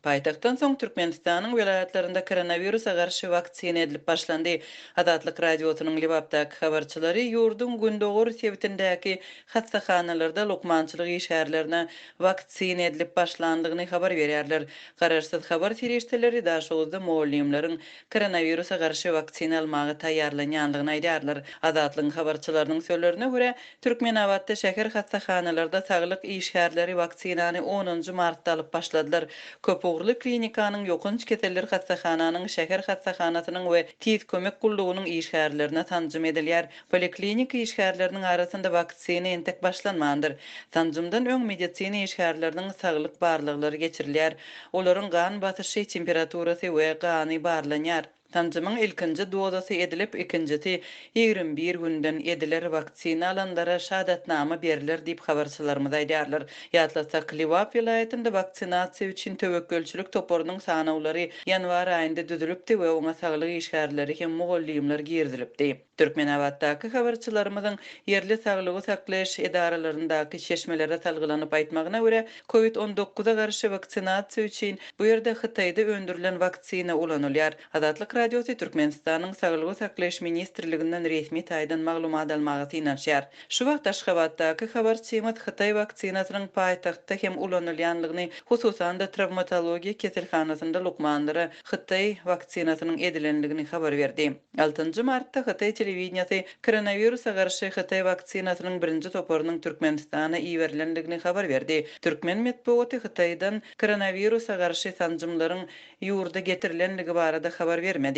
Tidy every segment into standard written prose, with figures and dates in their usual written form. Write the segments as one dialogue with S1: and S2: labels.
S1: Paýtagtdan soň Türkmenistanyň welaýatlarynda koronawirusa garşy waksina edilip başlandy. Azatlyk Radiosynyň Lebapdaky habarçylary ýurduň gündogar sebitindäki hassahanalarda lukmançylyk işgärlerine waksina edilip başlandygyny habar berýärler. Garaşsyz habar serişdeleri Daşoguzda mugallymlaryň koronawirusa garşy waksina almaga taýýarlanýandygyny aýdýarlar. Azatlygyň habarçylarynyň sözlerine görä, Türkmenabatda şäher hassahanalarda saglyk işgärleri waksinany onunjy martda alyp başladylar. Köpugurly klinikanyň, ýokanç keseller hassahananyň, şäher hassahanasynyň we tiz kömek gullugynyň işgärlerine sanjym edilýär. Poliklinika işgärleriniň arasynda waksina entek başlanmandyr. Sanjymdan öň medisina işgärleriniň saglyk barlaglary geçirilýär. Olaryň gan basyşy, temperaturasy we gany barlanýar. Sanjymyň ilkinji dozasy edilip, ikinjisi 21 günden ediler, waksina alanlara şahadatnama berler diýip, habarçylarymyz aýdýarlar. Ýatlatsak, Lebap welaýatynda waksinasiýa üçin töwekgelçilik toparynyň sanawlary ýanwar aýynda düzülipdi we oňa saglyk işgärleri hem mugallymlar girizilipdi. Türkmenabatdaky habarçylarymyzyň ýerli saglygy saklaýyş edaralaryndaky çeşmelere salgylanyp aýtmagyna görä, Covid on dokuza garşy waksinasiýa üçin bu ýerde Hytaýda öndürilen waksina ulanylýar. Azatlyk Radiosy Türkmenistanyň Saglygy saklaýyş ministrliginden resmi taýdan maglumat almaga synanyşýar. Şu wagt Aşgabatdaky habarçymyz hytaý waksinasynyň paýtagtda hem ulanylýanlygyny, hususan-da trawmatologiýa keselhanasynda lukmanlara hytaý waksinasynyň edilenligini habar berdi. Altynjy martda hytaý telewideniýesi koronawirusa garşy hytaý waksinasynyň birinji toparynyň Türkmenistana iberilendigini habar berdi. Türkmen metbugaty Hytaýdan koronawirusa garşy sanjymlaryň ýurda getirilendigi barada habar bermedi.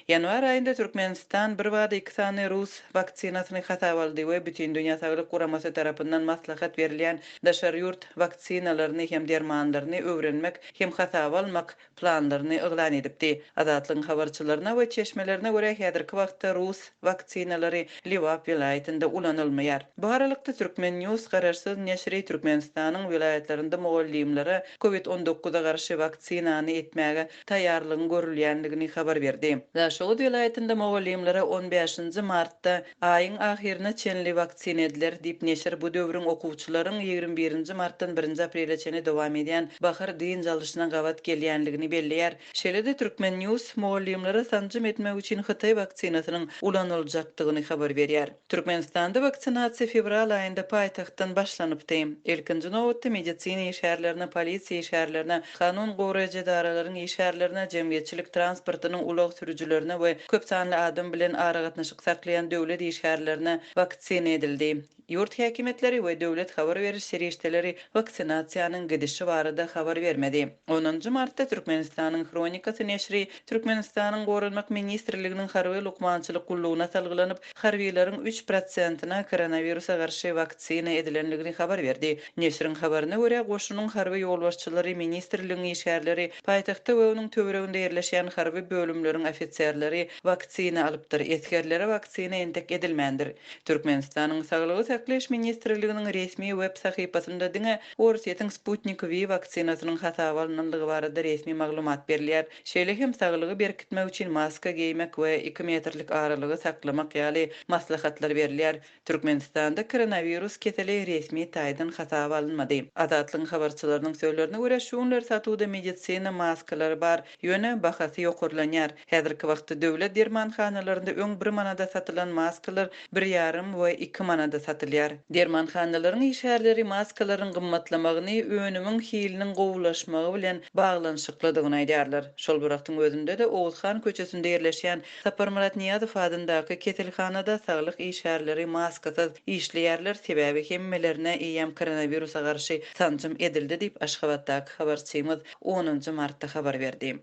S1: Ýanwar aýynda Türkmenistan birbada iki sany rus waksinasyny hasaba aldy we Bütindünýä Saglyk Guramasy tarapyndan maslahat berilýän daşary ýurt waksinalaryny hem dermanlaryny öwrenmek hem hasaba almak planlaryny yglan edipdi. Azatlygyň habarçylaryna we çeşmelerine görä, häzirki wagtda rus waksinalary Lebap welaýatynda ulanylmaýar. Bu aralykda, Turkmen. News garaşsyz neşiri Türkmenistanyň welaýatlarynda mugallymlara Covid on dokuza garşy waksinany etmäge taýýarlygyň görülýändigini habar berdi. Daşoguz welaýatynda mugallymlara on bäşinji martda Aýyň ahyryna çenli waksina ediler, diýip, neşir bu döwrüň okuwçylaryň 21 nji martdan birinji aprele çenli dowam edýän bahar dynç alyşyna gabat gelýändigini belleýär. Şeýle-de Turkmen. News mugallymlara sanjym etmek üçin hytaý waksinasynyň ulanyljakdygyny habar berýär. Türkmenistanda waksinasiýa fewral aýynda paýtagtdan başlanypdy. Ilkinji nobatda medisina işgärlerine, polisiýa işgärlerine, kanun goraýjy edaralaryň işgärlerine, jemgyýetçilik transportynyň ulag sürüjilerine we köp sanly adam bilen aragatnaşyk saklaýan döwlet işgärlerine waksina edildi. Ýurt häkimiýetleri we döwlet habar beriş serişdeleri waksinasiýanyň gidişi barada habar bermedi. Onunjy martda Türkmenistanyň Hronikasy neşiri Türkmenistanyň Goranmak ministrliginiň harby lukmançylyk gullugyna salgylanyp, harbylaryň üç prosentine koronawirusa garşy waksina edilendigini habar berdi. Neşiriň habaryna görä, goşunyň harby ýolbaşçylary, ministrligiň işgärleri, paýtagtda we onuň töwereginde ýerleşýän harby bölümleriň ofiserleri waksina alypdyr, esgerlere waksina entek edilmändir. Türkmenistanyň Saglygy saklaýyş ministrliginiň resmi web sahypasynda diňe Orsýetiň Sputnik V waksinasynyň hasaba alnandygy barada resmi maglumat berilýär. Şeýle hem saglygy berkitmek üçin maska geýmek we iki metrlik aralygy saklamak ýaly maslahatlar berilýär. Türkmenistanda koronawirus keseli resmi taýdan hasaba alynmady. Azatlygyň habarçylarynyň sözlerine görä, şu günler satuwda medisina maskalary bar, ýöne bahasy ýokarlanýar. Häzirki wagtda döwlet dermanhanalarynda öň bir manada satylan maskalar bir ýarym we iki manada satylýar. Dermanhanalaryň işgärleri maskalaryň gymmatlamagyny önümiň hiliniň gowulaşmagy bilen baglanyşyklydygyny aýdýarlar. Şol bir wagtyň özünde-de Oguzhan köçesinde ýerleşýän Saparmyrat Nyýazow adyndaky keselhanada saglyk işgärleri maskasyz işleýärler, sebäbi hemmelerine eýýäm koronawirusa garşy sanjym edildi diýip, Aşgabatdaky habarçymyz onunjy martda habar berdi.